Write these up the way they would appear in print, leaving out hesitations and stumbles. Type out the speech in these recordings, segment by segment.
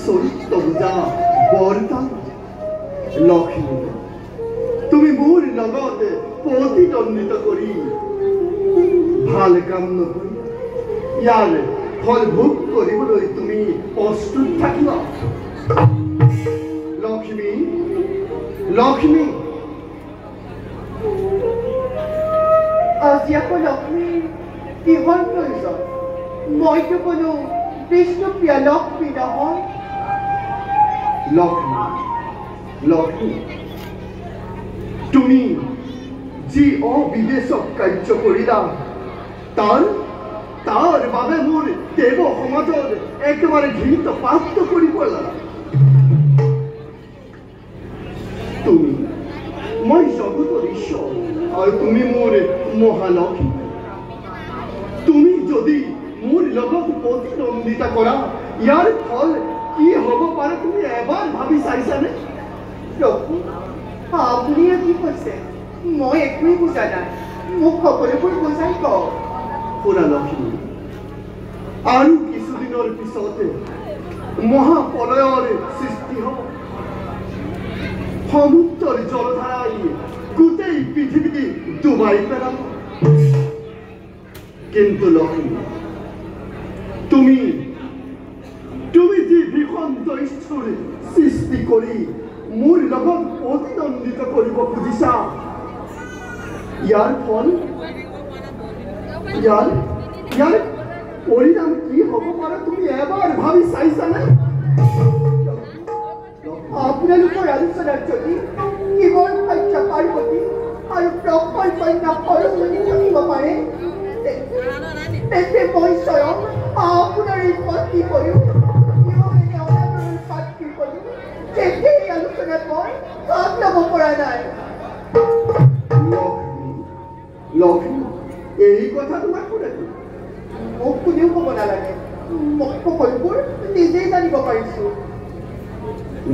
চৰিত্ৰ বুজা বৰদান। লক্ষ্মী, তুমি মোৰ লগত প্ৰতিদ্বন্দ্বিতা কৰি ভাল কাম নকৰি ইয়াৰ ফল ভোগ কৰিবলৈ তুমি প্ৰস্তুত থাকিবা। লক্ষ্মী, লক্ষ্মী, আজি আকৌ লক্ষ্মীৰ কিহৰ প্ৰয়োজন? মইতো কোনো বিষ্ণুপ্ৰিয়া লক্ষ্মী নহয়। লক্ষ্মী, লক্ষ্মী, তুমি যি অবিবেচক কাৰ্য কৰিলা তাৰ বাবে মোৰ দেৱ সমাজৰ একেবাৰে ঘৃণিত প্ৰাপ্ত কৰিব পেলালা। তুমি, মই জগতৰ ঈশ্বৰ আৰু তুমি মোৰ মহালক্ষ্মী। তুমি যদি মোৰ লগত প্ৰতিদ্বন্দ্বিতা কৰা, ইয়াৰ ফল কি হ'ব পাৰে তুমি এবাৰ ভাবি চাইছানে? প্ৰভু, আপুনি কি কৈছে মই একোৱেই বুজা নাই। মোক সকলোবোৰ বুজাই কওক। শুনা লক্ষ্মী, আৰু কিছুদিনৰ পিছতে মহাপ্ৰলয়ৰ সৃষ্টি হ'ব। সমুদ্ৰৰ জলধাৰাই গোটেই পৃথিৱী ডুবাই পেলাব। কিন্তু লক্ষ্মী, তুমি তুমি যি ভীষণ দৈত্যৰ সৃষ্টি কৰি মোৰ লগত প্ৰতিদ্বন্দ্বিতা কৰিব খুজিছা, ইয়াৰ ফল, ইয়াৰ ইয়াৰ পৰিণাম কি হ'ব পাৰে তুমি এবাৰ ভাবি চাইছানে? আপোনালোকৰ আলোচনাত যদি শিৱৰ ভাৰ্যা পাৰ্বতী আৰু ব্ৰহ্মৰ কন্যা সৰস্বতী থাকিব পাৰে, তেন্তে মই স্বয়ং আপোনাৰ এই পত্নী হৈও কিয় এনে অনাদৰৰ পাত্ৰী হ'লো যে সেই আলোচনাত মই ভাগ ল'ব পৰা নাই। লক্ষ্মী, লক্ষ্মী, এই কথা তোমাক কোনে ক'লে? মোক কোনেও ক'ব নালাগে, মই সকলোবোৰ নিজেই জানিব পাৰিছো।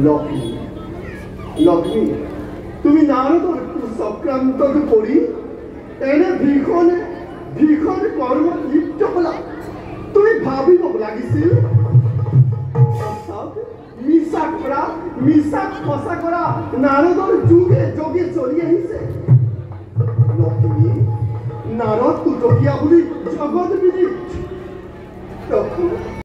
লক্ষ্মী, লক্ষ্মী, তুমি নাৰদৰ চক্ৰান্তত পৰি এনে ভীষণ ভীষণ কৰ্মত লিপ্ত হলা। তুমি ভাবিব লাগিছিল, মিছা কৰা, মিছাক সঁচা কৰা নাৰদৰ যুগে যুগে চলি আহিছে। লক্ষ্মী, নাৰদ টুটকীয়া বুলি জগত বিদিত। প্ৰভু,